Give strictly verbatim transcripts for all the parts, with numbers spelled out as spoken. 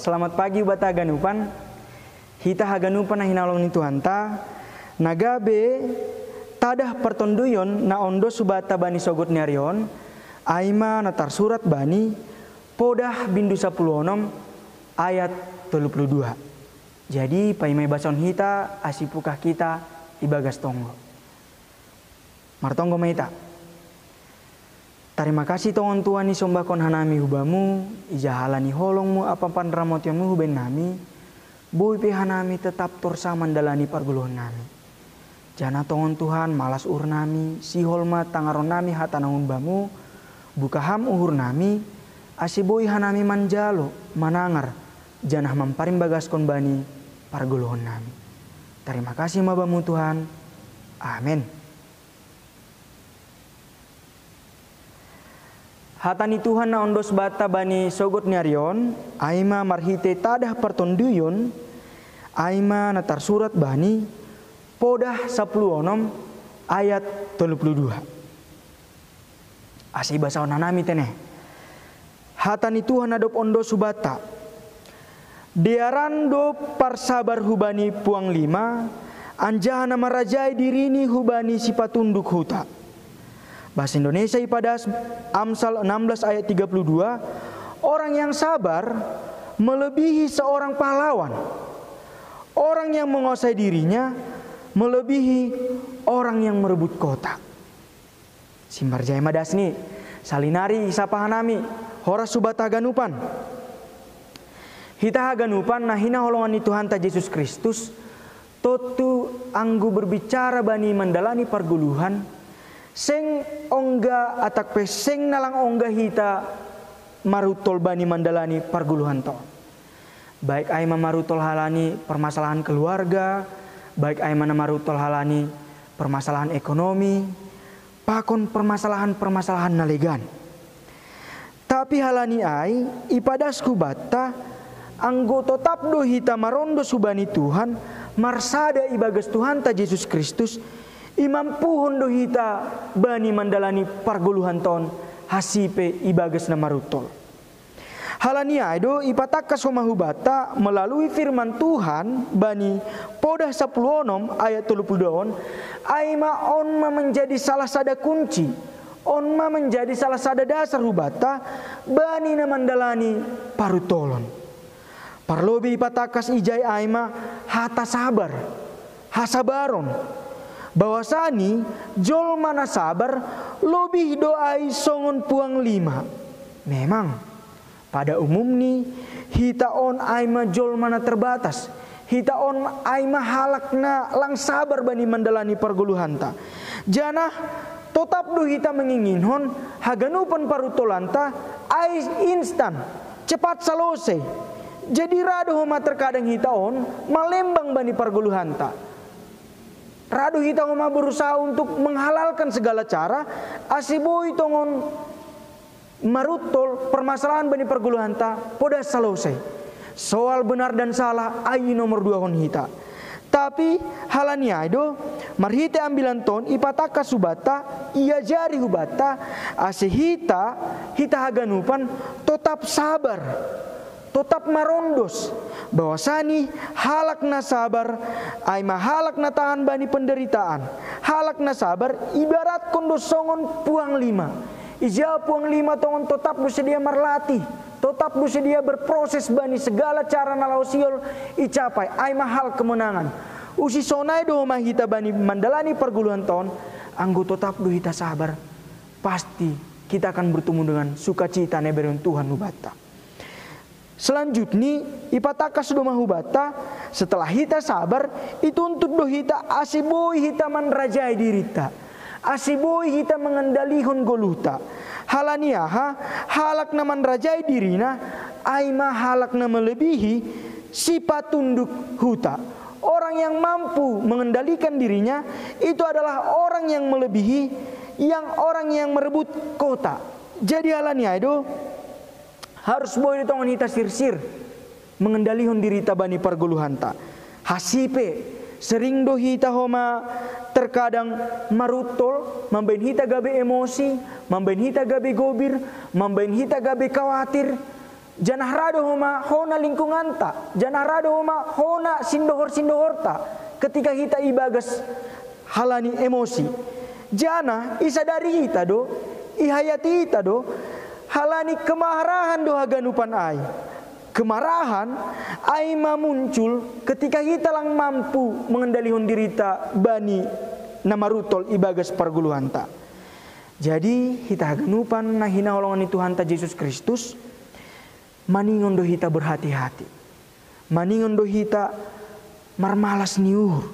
Selamat pagi bata haganupan. Hita haganupan na hinaholong ni Tuhanta, na gabe tadah partonduyun na ondos hubata bani sogot ni ari on, ai ma na tarsurat bani Podah bindu sapuluh onom ayat tolu puluh dua. Jadi paima ibasahon hita asi pukah hita ibagas tonggo. Martonggo ma hita. Tarima kasih tongon Tuhan, isombahkon hanami hu Bamu, ija halani holong-Mu ampa panramotion-Mu hubahen nami, boi pe hanami tetap torsa mandalani pargoluhon nami. Janah tongon Tuhan, malas uhur nami, sihol ma tangaron nami hata na hun Bamu, buka Ham uhur nami, ase boi hanami manjalo, manangar, janah mamparimbagaskon bani pargoluhon nami. Tarima kasih ma Bamu Tuhan. Amen. Hata ni Tuhan na ondos banta bani sogot ni ari on, ai ma marhitei tadah partonduyun, ai ma na tarsurat bani Podah sapuluh onom ayat tolu puluh dua. Ase ibasahon hanami tene. Hata ni Tuhan na dob ondos hubanta. Dearan do parsabar hubani puang lima, anjaha na marajai dirini hubani sipatunduk huta. Bahasa Indonesia ipadas Amsal enam belas ayat tiga puluh dua, orang yang sabar melebihi seorang pahlawan. Orang yang menguasai dirinya melebihi orang yang merebut kota. Simbar jai ma dasni, salinari isapa hanami, horas hubanta haganupan. Hita haganupan na hinaholongan ni Tuhanta Jesus Kristus, tontu anggo berbicara bani mandalani pargoluhan, seng ongga atap pe seng na lang ongga hita maruntol bani mandalani pargoluhanta on. Baik ai ma maruntol halani permasalahan keluarga, baik ai ma na maruntol halani permasalahan ekonomi, pakon permasalahan-permasalahan na legan. Tapi halani ai, ipadasku banta, anggo totap do hita marondos hubani Tuhan, marsada ibagas Tuhanta Jesus Kristus, imampuhon do hita bani mandalani pargoluhanta on, hasipe ibagas na maruntol. Halani ai do ipatangkas homa hubanta melalui firman Tuhan bani Podah sapuluh onom ayat tolu puluh dua on, ai ma on ma menjadi salah sada kunci, on ma menjadi salah sada dasar hubanta bani na mandalani paruntolon. Parlobei ipatangkas ijai ai ma hata sabar, hasabaron. Bahwasani jolma na sabar lobih do ai songon puang lima. Memang, pada umumni, hita on ai ma jolma na terbatas. Hita on ai ma halak na lang sabar bani mandalani pargoluhanta. Janah totap do hita menginginhon haganupan paruntolanta ai instan, cepat salosei. Jadi ra do homa terkadang hita on malembang bani pargoluhanta. Ra do hita homa berusaha untuk menghalalkan segala cara, ase boi tongon maruntol permasalahan bani pargoluhanta poda salosei. Soal benar dan salah ai inomor duahon hita. Tapi halani ai do, marhitei ambilanta on ipatangkas hubanta, iajari hubanta, ase hita, hita haganupan totap sabar, totap marondos, bahwasani halak na sabar ai ma halak na tahan bani penderitaan. Halak na sabar ibaratkon do songon puang lima. Ija puang lima tongon totap do sedia marlatih, totap do sedia berproses bani segala cara na laho sihol icapai, ai ma hal kemenangan. Usison ai do homa hita bani mandalani pargoluhanta on, anggo totap do hita sabar, pasti kita akan bertemu dengan sukacita na iberehon Tuhan hubanta. Selanjutni, ipatangkas do ma hubanta, setelah hita sabar, ituntut do hita ase boi hita manrajai dirinta, ase boi hita mangendalihon goluhta. Halani aha? Halak na manrajai dirina ai ma halak na melebihi sipatunduk huta. Orang yang mampu mengendalikan dirinya itu adalah orang yang melebihi yang orang yang merebut kota. Jadi halani ai do, harus boi do tongon hita sirsir mengendalihon dirinta bani pargoluhanta. Hasipe, sering do hita homa terkadang maruntol, mambahen hita gabe emosi, mambahen hita gabe gobir, mambahen hita gabe kawatir. Janah ra do homa hona lingkunganta, janah ra do homa hona sindohor-sindohorta, ketika hita ibagas halani emosi. Janah isadari hita do, ihayati hita do, halani kemarahan do haganupan ai. Kemarahan ai ma muncul ketika hita lang mampu mengendalihon dirita bani na marutol ibagas pargoluhanta. Jadi, hita haganupan na hinaholongan ni Tuhanta Jesus Kristus, maningon do hita berhati-hati. Maningon do hita marmalas ni uhur.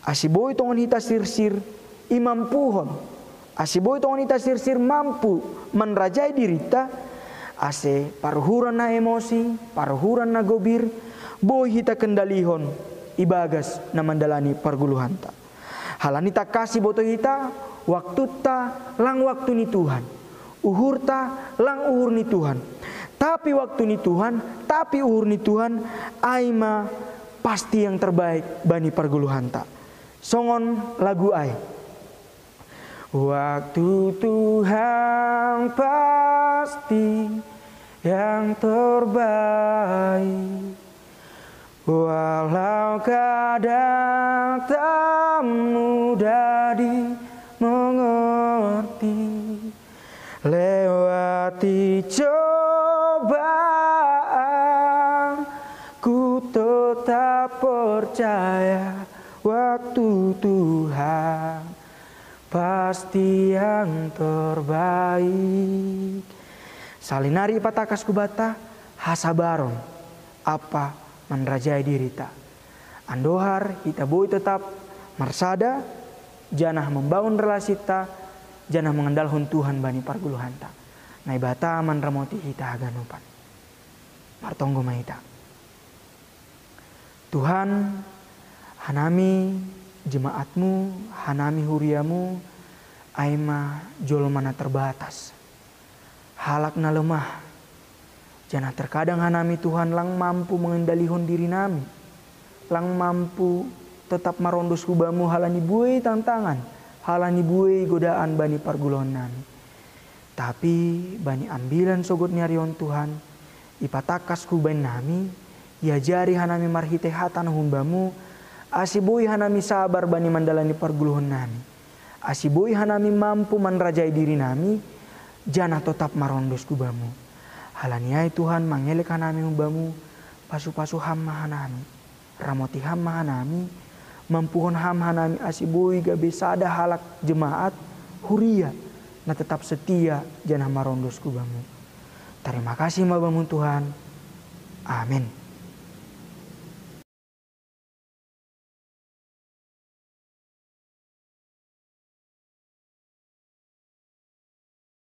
Ase boi tongon hita sirsir imampuhon. Ase boi tongon hita sirsir mampu manrajai dirita, ase paruhuran na emosi, paruhuran na gobir, boi hita kendalihon ibagas na mandalani pargoluhanta. Halani tangkas iboto hita, waktunta lang waktu ni Tuhan, uhurta lang uhur ni Tuhan. Tapi waktu ni Tuhan, tapi uhur ni Tuhan, ai ma pasti yang terbaik bani pargoluhanta. Songon lagu ai. Waktu Tuhan pasti yang terbaik. Walau kadang tak mudah dimengerti, lewati cobaan, ku tetap percaya waktu Tuhan pasti yang terbaik. Salinari ipatangkas hubanta hasabaron ampa manrajai dirita. Andohar hita boi tetap marsada, janah membangun relasinta, janah mengandalhon Tuhan bani pargoluhanta. Naibata manramoti hita haganupan. Martonggo ma hita. Tuhan, hanami jemaat-Mu, hanami huria-Mu, ai ma jolma na terbatas, halak na lemah. Janah terkadang hanami Tuhan lang mampu mengendalihon dirinami, lang mampu tetap marondos hu Bamu halani buei tantangan, halani buei godaan bani pargoluhonnami. Tapi bani ambilan sogot ni ari on Tuhan, ipatangkas hu bannami, iajari hanami marhitei hata na hun Bamu, ase boi hanami sabar bani mandalani pargoluhonnami. Ase boi hanami mampu manrajai dirinami, janah totap marondos hu Bamu. Halani ai Tuhan, mangelek hanami hu Bamu, pasu-pasu Ham ma hanami, ramoti Ham ma hanami, mampuhon Ham hanami ase boi gabe sada halak jemaat, huria, na tetap setia janah marondos hu Bamu. Tarima kasih ma Bamu Tuhan. Amen.